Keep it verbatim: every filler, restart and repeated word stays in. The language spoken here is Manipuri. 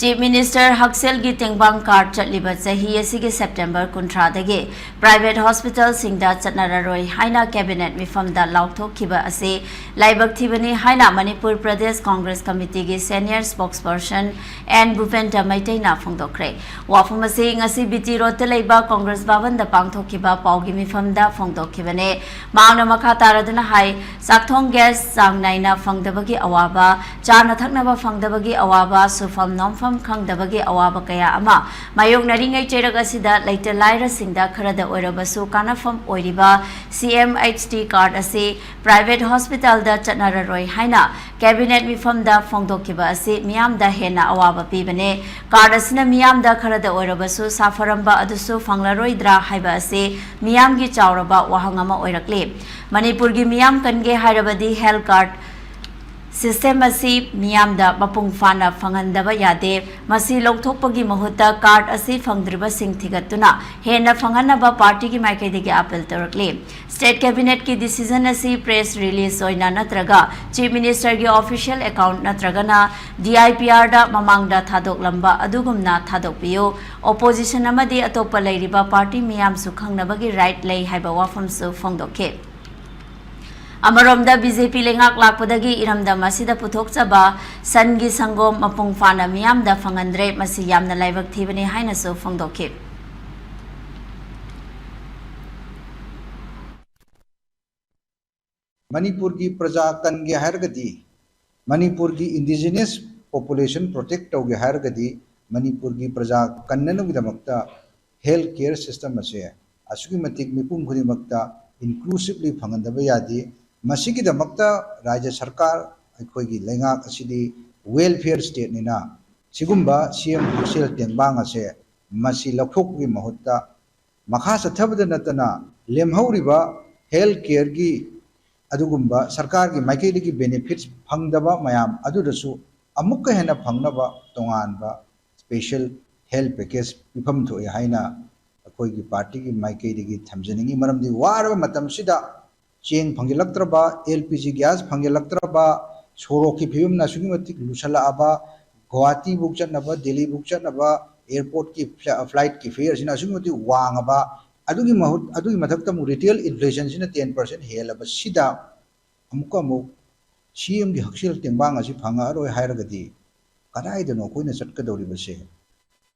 Chief Minister ꯍꯛꯁꯦꯜꯒꯤ ꯇꯦꯡꯕꯥꯡ card ꯆꯠꯂꯤꯕ ꯆꯍꯤ ꯑꯁꯤꯒꯤ September ꯀꯨꯟꯊ꯭ꯔꯥꯗꯒꯤ private hospitalꯁꯤꯡꯗ ꯆꯠꯅꯔꯔꯣꯏ ꯍꯥꯏꯅ cabinet ꯃꯤꯐꯝꯗ ꯂꯥꯎꯊꯣꯛꯈꯤꯕ ꯑꯁꯤ ꯂꯥꯏꯕꯛ ꯊꯤꯕꯅꯤ ꯍꯥꯏꯅ ꯃꯅꯤꯄꯨꯔ ꯄ꯭ꯔꯗꯦꯁ ꯀꯣꯡꯒ꯭ꯔꯦꯁ ꯀꯃꯤꯇꯤꯒꯤ senior spokesperson ꯑꯦꯟ ꯚꯨꯄꯦꯟꯗ꯭ꯔ ꯃꯩꯇꯩꯅ ꯐꯣꯡꯗꯣꯛꯈ꯭ꯔꯦ꯫ ꯋꯥꯐꯝ ꯑꯁꯤ ꯉꯁꯤ ꯕꯤ ꯇꯤ ꯔꯣꯗꯇ ꯂꯩꯕ ꯀꯣꯡꯒ꯭ꯔꯦꯁ ꯚꯕꯟꯗ ꯄꯥꯡꯊꯣꯛꯈꯤꯕ ꯄꯥꯎꯒꯤ ꯃꯤꯐꯝꯗ ꯐꯣꯡꯗꯣꯛꯈꯤꯕꯅꯦ꯫ ꯃꯍꯥꯛꯅ ꯃꯈꯥ ꯇꯥꯔꯗꯨꯅ ꯍꯥꯏ, ꯆꯥꯛꯊꯣꯡ gas ꯆꯥꯡ ꯅꯥꯏꯅ ꯐꯪꯗꯕꯒꯤ ꯑꯋꯥꯕ, ꯆꯥꯅ ꯊꯛꯅꯕ ꯐꯪꯗꯕꯒꯤ ꯑꯋꯥꯕ, ꯁꯨꯐꯝ ꯅꯣꯝꯐꯝ ꯈꯪꯗꯕꯒꯤ ꯑꯋꯥꯕ ꯀꯌꯥ ꯑꯃ ꯃꯥꯌꯣꯛꯅꯔꯤꯉꯩ ꯆꯩꯔꯛ ꯑꯁꯤꯗ ꯂꯩꯇ ꯂꯥꯏꯔꯁꯤꯡꯗ ꯈꯔꯗ ꯑꯣꯏꯔꯕꯁꯨ ꯀꯥꯟꯅꯐꯝ ꯑꯣꯏꯔꯤꯕ C M H T card ꯑꯁꯤ private hospitalꯗ ꯆꯠꯅꯔꯔꯣꯏ ꯍꯥꯏꯅ cabinet ꯃꯤꯐꯝꯗ ꯐꯣꯡꯗꯣꯛꯈꯤꯕ ꯑꯁꯤ ꯃꯤꯌꯥꯝꯗ ꯍꯦꯟꯅ ꯑꯋꯥꯕ ꯄꯤꯕꯅꯦ꯫ Card ꯑꯁꯤꯅ ꯃꯤꯌꯥꯝꯗ ꯈꯔꯗ ꯑꯣꯏꯔꯕꯁꯨ ꯁꯥꯐꯔꯝꯕ ꯑꯗꯨꯁꯨ ꯐꯪꯂꯔꯣꯏꯗ꯭ꯔꯥ ꯍꯥꯏꯕ ꯑꯁꯤ ꯃꯤꯌꯥꯝꯒꯤ ꯆꯥꯎꯔꯕ ꯋꯥꯍꯪ ꯑꯃ ꯑꯣꯏꯔꯛꯂꯤ꯫ ꯃꯅꯤꯄꯨꯔꯒꯤ ꯃꯤꯌꯥꯝ ꯀꯟꯒꯦ ꯍꯥꯏꯔꯕꯗꯤ health card system ꯑꯁꯤ ꯃꯤꯌꯥꯝꯗ ꯃꯄꯨꯡ ꯐꯥꯅ ꯐꯪꯍꯟꯗꯕ ꯌꯥꯗꯦ꯫ ꯃꯁꯤ ꯂꯧꯊꯣꯛꯄꯒꯤ ꯃꯍꯨꯠꯇ card ꯑꯁꯤ ꯐꯪꯗ꯭ꯔꯤꯕꯁꯤꯡ ꯊꯤꯒꯠꯇꯨꯅ ꯍꯦꯟꯅ ꯐꯪꯍꯟꯅꯕ partyꯒꯤ ꯃꯥꯏꯀꯩꯗꯒꯤ appeal ꯇꯧꯔꯛꯂꯤ꯫ State cabinetꯀꯤ decision ꯑꯁꯤ press release ꯑꯣꯏꯅ ꯅꯠꯇ꯭ꯔꯒ Chief Ministerꯒꯤ official account ꯅꯠꯇ꯭ꯔꯒꯅ D I P Rꯗ ꯃꯃꯥꯡꯗ ꯊꯥꯗꯣꯛꯂꯝꯕ ꯑꯗꯨꯒꯨꯝꯅ ꯊꯥꯗꯣꯛꯄꯤꯌꯨ꯫ Opposition ꯑꯃꯗꯤ ꯑꯇꯣꯞꯄ ꯂꯩꯔꯤꯕ party ꯃꯤꯌꯥꯝꯁꯨ ꯈꯪꯅꯕꯒꯤ right ꯂꯩ ꯍꯥꯏꯕ ꯋꯥꯐꯝꯁꯨ ꯐꯣꯡꯗꯣꯛꯈꯤ꯫ ꯑꯃꯔꯣꯝꯗ B J P ꯂꯩꯉꯥꯛ ꯂꯥꯛꯄꯗꯒꯤ ꯏꯔꯝꯗꯝ ꯑꯁꯤꯗ ꯄꯨꯊꯣꯛꯆꯕ ꯁꯟꯒꯤ ꯁꯪꯒꯣꯝ ꯃꯄꯨꯡ ꯐꯥꯅ ꯃꯤꯌꯥꯝꯗ ꯐꯪꯍꯟꯗ꯭ꯔꯦ, ꯃꯁꯤ ꯌꯥꯝꯅ ꯂꯥꯏꯕꯛ ꯊꯤꯕꯅꯤ ꯍꯥꯏꯅꯁꯨ ꯐꯣꯡꯗꯣꯛꯈꯤ꯫ ꯃꯅꯤꯄꯨꯔꯒꯤ ꯄ꯭ꯔꯖꯥ ꯀꯟꯒꯦ ꯍꯥꯏꯔꯒꯗꯤ, ꯃꯅꯤꯄꯨꯔꯒꯤ indigenous population protect ꯇꯧꯒꯦ ꯍꯥꯏꯔꯒꯗꯤ, ꯃꯅꯤꯄꯨꯔꯒꯤ ꯄ꯭ꯔꯖꯥ ꯀꯟꯅꯅꯕꯒꯤꯗꯃꯛꯇ health care system ꯑꯁꯦ ꯑꯁꯨꯛꯀꯤ ꯃꯇꯤꯛ ꯃꯤꯄꯨꯝ ꯈꯨꯗꯤꯡꯃꯛꯇ inclusively ꯐꯪꯍꯟꯗꯕ ꯌꯥꯗꯦ꯫ ꯃꯁꯤꯒꯤꯗꯃꯛꯇ ꯔꯥꯖ꯭ꯌ ꯁꯔꯀꯥꯔ, ꯑꯩꯈꯣꯏꯒꯤ ꯂꯩꯉꯥꯛ ꯑꯁꯤꯗꯤ welfare stateꯅꯤꯅ, ꯁꯤꯒꯨꯝꯕ C M ꯍꯛꯁꯦꯜ ꯇꯦꯡꯕꯥꯡ ꯑꯁꯦ ꯃꯁꯤ ꯂꯧꯊꯣꯛꯄꯒꯤ ꯃꯍꯨꯠꯇ ꯃꯈꯥ ꯆꯠꯊꯕꯗ ꯅꯠꯇꯅ ꯂꯦꯝꯍꯧꯔꯤꯕ health careꯒꯤ ꯑꯗꯨꯒꯨꯝꯕ ꯁꯔꯀꯥꯔꯒꯤ ꯃꯥꯏꯀꯩꯗꯒꯤ benefits ꯐꯪꯗꯕ ꯃꯌꯥꯝ ꯑꯗꯨꯗꯁꯨ ꯑꯃꯨꯛꯀ ꯍꯦꯟꯅ ꯐꯪꯅꯕ ꯇꯣꯉꯥꯟꯕ special health package ꯄꯤꯐꯝ ꯊꯣꯛꯑꯦ ꯍꯥꯏꯅ ꯑꯩꯈꯣꯏꯒꯤ partyꯒꯤ ꯃꯥꯏꯀꯩꯗꯒꯤ ꯊꯝꯖꯅꯤꯡꯉꯤ꯫ ꯃꯔꯝꯗꯤ ꯋꯥꯔꯕ ꯃꯇꯝꯁꯤꯗ ꯆꯦꯡ ꯐꯪꯖꯤꯜꯂꯛꯇ꯭ꯔꯕ, L P G gas ꯐꯪꯖꯤꯜꯂꯛꯇ꯭ꯔꯕ, ꯁꯣꯔꯣꯛꯀꯤ ꯐꯤꯕꯝꯅ ꯑꯁꯨꯛꯀꯤ ꯃꯇꯤꯛ ꯂꯨꯁꯜꯂꯛꯑꯕ, ꯒꯨꯋꯥꯍꯥꯇꯤꯕꯨꯛ ꯆꯠꯅꯕ, ꯗꯦꯜꯂꯤꯕꯨꯛ ꯆꯠꯅꯕ airportꯀꯤ flightꯀꯤ fareꯁꯤꯅ ꯑꯁꯨꯛꯀꯤ ꯃꯇꯤꯛ ꯋꯥꯡꯉꯕ, ꯑꯗꯨꯒꯤ ꯃꯍꯨꯠ ꯑꯗꯨꯒꯤ ꯃꯊꯛꯇ ꯑꯃꯨꯛ retail inflationꯁꯤꯅ ten percent ꯍꯦꯜꯂꯕꯁꯤꯗ ꯑꯃꯨꯛꯀ ꯑꯃꯨꯛ CMꯒꯤ ꯍꯛꯁꯦꯜ ꯇꯦꯡꯕꯥꯡ ꯑꯁꯤ ꯐꯪꯉꯛꯑꯔꯣꯏ ꯍꯥꯏꯔꯒꯗꯤ ꯀꯗꯥꯏꯗꯅꯣ ꯑꯩꯈꯣꯏꯅ ꯆꯠꯀꯗꯧꯔꯤꯕꯁꯦ?